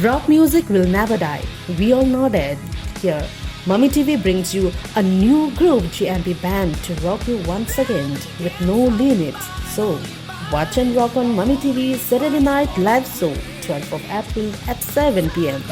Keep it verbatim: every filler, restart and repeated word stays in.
Rock music will never die. We all know that. Here, Mummy T V brings you a new group G M P band to rock you once again with no limits. So, watch and rock on Mummy T V Saturday Night Live Show, twelfth of April at seven p.m.